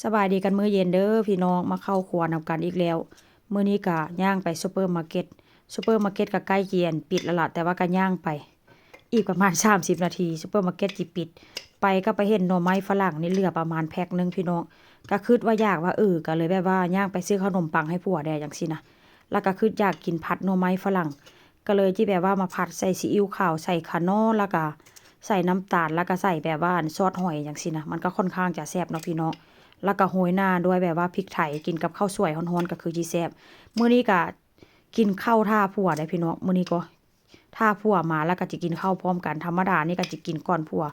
ສະບາຍດີກັນມື້ເຢັນເດີພີ່ນ້ອງ ມາເຂົ້າຄົວນຳກັນອີກແລ້ວ. ມື້ນີ້ກະຍ່າງໄປຊຸບເປີມາເກັດ ຊຸບເປີມາເກັດກະໃກ້ຈະປິດແລ້ວລະ ແຕ່ວ່າກະຍ່າງໄປ ອີກປະມານສາມສິບນາທີ ຊຸບເປີມາເກັດຊິປິດ. ໄປກະໄປເຫັນໜໍ່ໄມ້ຝຣັ່ງນີ້ເຫຼືອປະມານແພັກໜຶ່ງພີ່ນ້ອງ ກະຄຶດວ່າຢາກວ່າ ເອີ ກະເລີຍແບບວ່າຍ່າງໄປຊື້ເຂົ້າໜົມປັງໃຫ້ຜົວແດ່ຈັ່ງຊີ້ນະ ລະກະຄຶດຢາກກິນຜັດໜໍ່ໄມ້ຝຣັ່ງ ກະເລີຍຊິແບບວ່າມາຜັດໃສ່ຊີອິ້ວຂາວ ໃສ່ຂະໜໍ ລະກະໃສ່ນ້ຳຕານ ລະກະໃສ່ແບບວ່າອັນຊອດຫອຍຈັ່ງຊີ້ນະ ມັນກະຄ່ອນຂ້າງຈະແຊບເນາະພີ່ນ້ອງ. ລະກະໂຮຍໜ້າດ້ວຍແບບວ່າພິກໄທ ກິນກັບເຂົ້າສວຍຮ້ອນໆກະຄືຊິແຊບ. ມື້ນີ້ກະກິນເຂົ້າຖ້າຜົວໄດ໋ພີ່ນ້ອງ ມື້ນີ້ກໍຖ້າຜົວມາ ລະກະຊິກິນເຂົ້າພ້ອມກັນ. ທຳມະດານີ້ກະຊິກິນກ່ອນຜົວ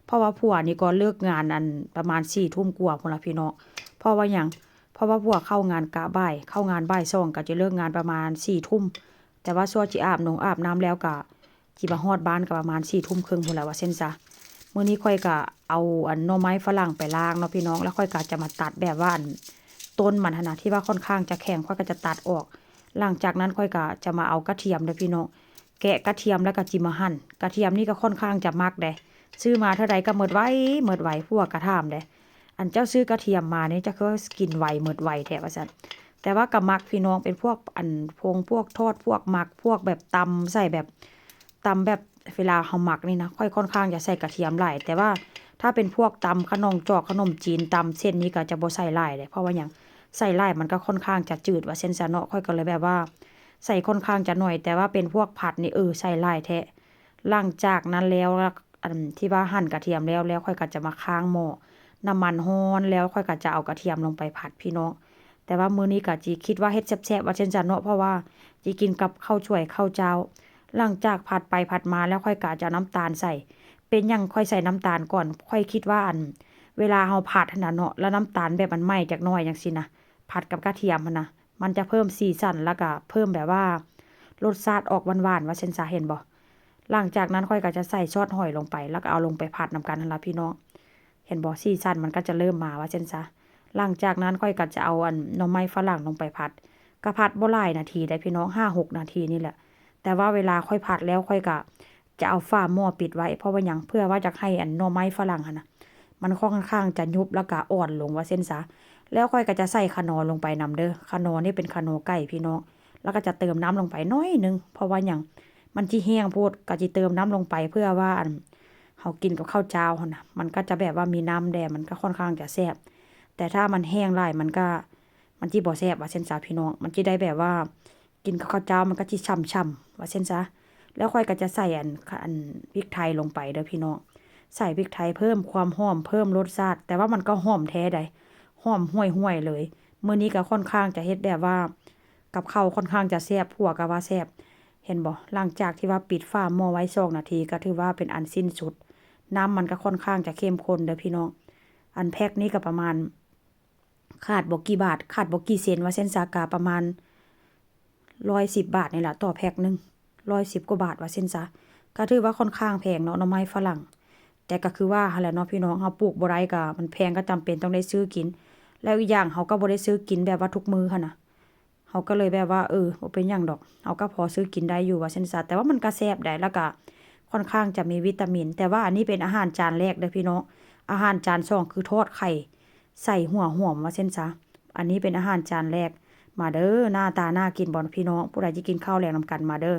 ເພາະວ່າຜົວນີ້ກໍເລີກງານອັນປະມານສີ່ທຸ່ມກວ່າພຸ້ນລະພີ່ນ້ອງ. ເພາະວ່າຫຍັງ? ເພາະວ່າຜົວເຂົ້າງານກະບ່າຍ ເຂົ້າງານບ່າຍສອງ ກະຈະເລີກງານປະມານສີ່ທຸ່ມ ແຕ່ວ່າຊົ່ວຊິອາບນົງອາບນ້ຳແລ້ວກະ ຊິມາຮອດບ້ານກະປະມານສີ່ທຸ່ມເຄິ່ງພຸ້ນລະວ່າຊັ້ນຊະ. ມື້ນີ້ຂ້ອຍກະເອົາອັນໜໍ່ໄມ້ຝຣັ່ງໄປລ້າງເນາະພີ່ນ້ອງ ລະຂ້ອຍກະຈະມາຕັດແບບວ່າອັນຕົ້ນມັນຫັ້ນນະ ທີ່ວ່າຄ່ອນຂ້າງຈະແຂງ ຂ້ອຍກະຈະຕັດອອກ. ຫຼັງຈາກນັ້ນຂ້ອຍກະຈະມາເອົາກະທຽມເດີພີ່ນ້ອງ ແກະກະທຽມລະກະຊິມາຫັ່ນ. ກະທຽມນີ້ກະຄ່ອນຂ້າງຈະມັກເດ້ ຊື້ມາເທື່ອໃດກະໝົດໄວ ໝົດໄວ. ຜົວກະຖາມເດ້ ອັນເຈົ້າຊື້ກະທຽມມານີ້ ເຈົ້າຄືກິນໄວໝົດໄວແທ້ວ່າຊັ້ນ. ແຕ່ວ່າກະມັກພີ່ນ້ອງ ເປັນພວກອັນຜົງພວກທອດ ພວກໝັກ ພວກແບບຕຳ ໃສ່ແບບ ຕຳແບບເວລາເຮົາໝັກນີ້ນະ ຂ້ອຍຄ່ອນຂ້າງຈະໃສ່ກະທຽມຫຼາຍ ແຕ່ວ່າຖ້າເປັນພວກຕຳຂະໜອງຈອກ ຂະໜົມຈີນ ຕຳເສັ້ນນີ້ກະຈະບໍ່ໃສ່ຫຼາຍເດ້. ເພາະວ່າຫຍັງ? ໃສ່ຫຼາຍມັນກະຄ່ອນຂ້າງຈະຈືດວ່າຊັ້ນຊະເນາະ ຂ້ອຍກະເລີຍແບບວ່າໃສ່ຄ່ອນຂ້າງຈະໜ້ອຍ ແຕ່ວ່າເປັນພວກຜັດນີ້ ເອີ ໃສ່ຫຼາຍແທ້. ຫຼັງຈາກນັ້ນແລ້ວ ອັນທີ່ວ່າຫັ່ນກະທຽມແລ້ວ ແລ້ວຂ້ອຍກະຈະມາຄ້າງໝໍ້ ນ້ຳມັນຮ້ອນແລ້ວ ຂ້ອຍກະຈະເອົາກະທຽມລົງໄປຜັດພີ່ນ້ອງ. ແຕ່ວ່າມື້ນີ້ກະຊິຄິດວ່າເຮັດແຊບໆວ່າຊັ້ນຊະເນາະ ເພາະວ່າຊິກິນກັບເຂົ້າສວຍເຂົ້າຈ້າວ. ຫຼັງຈາກຜັດໄປຜັດມາແລ້ວ ຂ້ອຍກະຈະເອົານ້ຳຕານໃສ່. ເປັນຫຍັງຂ້ອຍໃສ່ນ້ຳຕານກ່ອນ? ຂ້ອຍຄິດວ່າອັນເວລາເຮົາຜັດຫັ້ນນະເນາະ ລະນ້ຳຕານແບບມັນໄໝ້ຈັກໜ້ອຍຈັ່ງຊີ້ນະ ຜັດກັບກະທຽມຫັ້ນນະ ມັນຈະເພີ່ມສີສັນ ລະກະເພີ່ມແບບວ່າລົດຊາດອອກຫວານໆວ່າຊັ້ນຊະ ເຫັນບໍ່? ຫຼັງຈາກນັ້ນຂ້ອຍກະຈະໃສ່ຊອດຫອຍລົງໄປ ລະກະເອົາລົງໄປຜັດນຳກັນຫັ້ນລະພີ່ນ້ອງ ເຫັນບໍ່? ສີສັນມັນກະຈະເລີ່ມມາວ່າຊັ້ນຊະ. ຫຼັງຈາກນັ້ນຂ້ອຍກະຈະເອົາອັນໜໍ່ໄມ້ຝຣັ່ງລົງໄປຜັດ ກະຜັດບໍ່ຫຼາຍນາທີໄດ໋ພີ່ນ້ອງ ຫ້າຫົກນາທີນີ້ແຫຼະ. ແຕ່ວ່າເວລາຂ້ອຍຜັດແລ້ວ ຂ້ອຍກະຈະເອົາຝາໝໍ້ປິດໄວ້ ເພາະວ່າຫຍັງ? ເພື່ອວ່າຢາກໃຫ້ອັນໜໍ່ໄມ້ຝຣັ່ງຫັ້ນນະ ມັນຄ່ອນຂ້າງຈະຫຍຸບ ລະກະອ່ອນລົງວ່າຊັ້ນຊະ. ແລ້ວຂ້ອຍກະຈະໃສ່ຂະໜໍລົງໄປນຳເດີ ຂະໜໍນີ້ເປັນຂະໜໍໄກ່ພີ່ນ້ອງ ລະກະຈະເຕີມນ້ຳລົງໄປໜ້ອຍໜຶ່ງ ເພາະວ່າຫຍັງ? ມັນຊິແຫ້ງໂພດ ກະຊິເຕີມນ້ຳລົງໄປ ເພື່ອວ່າອັນເຮົາກິນກັບເຂົ້າຈ້າວຫັ້ນນະ ມັນກະຈະແບບວ່າມີນ້ຳແດ່ ມັນກະຄ່ອນຂ້າງຈະແຊບ. ແຕ່ຖ້າມັນແຫ້ງຫຼາຍ ມັນກະ ມັນຊິບໍ່ແຊບວ່າຊັ້ນຊະພີ່ນ້ອງ ມັນຊິໄດ້ແບບວ່າກິນກັບເຂົ້າຈ້າວ ມັນກະຊິຊ່ຳໆວ່າຊັ້ນຊະ. ແລ້ວຂ້ອຍກະຈະໃສ່ອັນ ອັນພິກໄທລົງໄປເດີພີ່ນ້ອງ ໃສ່ພິກໄທເພີ່ມຄວາມຫອມ ເພີ່ມລົດຊາດ ແຕ່ວ່າມັນກະຫອມແທ້ໃດ໋ ຫອມຫ່ວຍໆເລີຍ. ມື້ນີ້ກະຄ່ອນຂ້າງຈະເຮັດແບບວ່າກັບເຂົ້າຄ່ອນຂ້າງຈະແຊບ ຜົວກະວ່າແຊບ ເຫັນບໍ່? ຫຼັງຈາກທີ່ວ່າປິດຝາໝໍ້ໄວ້ສອງນາທີ ກະຖືວ່າເປັນອັນສິ້ນສຸດ ນ້ຳມັນກະຄ່ອນຂ້າງຈະເຂັ້ມຂຸ້ນເດີພີ່ນ້ອງ. ອັນແພັກນີ້ກະປະມານ ຂາດບໍ່ກີ່ບາດ ຂາດບໍ່ກີ່ເຊັນວ່າຊັ້ນຊະ ກະປະມານຮ້ອຍສິບບາດນີ້ລະ ຕໍ່ແພັກໜຶ່ງ ຮ້ອຍສິບກວ່າບາດວ່າຊັ້ນຊະ. ກະຖືວ່າຄ່ອນຂ້າງແພງເນາະ ໜໍ່ໄມ້ຝຣັ່ງ ແຕ່ກະຄືວ່າຫັ້ນແຫຼະເນາະພີ່ນ້ອງ ເຮົາປູກບໍ່ໄດ້ກະມັນແພງ ກະຈຳເປັນຕ້ອງໄດ້ຊື້ກິນ. ແລ້ວອີກຢ່າງເຮົາກະບໍ່ໄດ້ຊື້ກິນແບບວ່າທຸກມື້ຫັ້ນນະ ເຮົາກະເລີຍແບບວ່າ ເອີ ບໍ່ເປັນຫຍັງດອກ ເຮົາກະພໍຊື້ກິນໄດ້ຢູ່ວ່າຊັ້ນຊະ. ແຕ່ວ່າມັນກະແຊບໃດ໋ ລະກະຄ່ອນຂ້າງຈະມີວິຕາມິນ. ແຕ່ວ່າອັນນີ້ເປັນອາຫານຈານແລກເດີພີ່ນ້ອງ ອາຫານຈານສອງຄືທອດໄຂ່ ໃສ່ຫົວຫອມວ່າຊັ້ນຊະ. ອັນນີ້ເປັນອາຫານຈານແລກ ມາເດີ ໜ້າຕາໜ້າກິນບໍ່ພີ່ນ້ອງ? ຜູ້ໃດຊິກິນເຂົ້າແລງນຳກັນ ມາເດີ.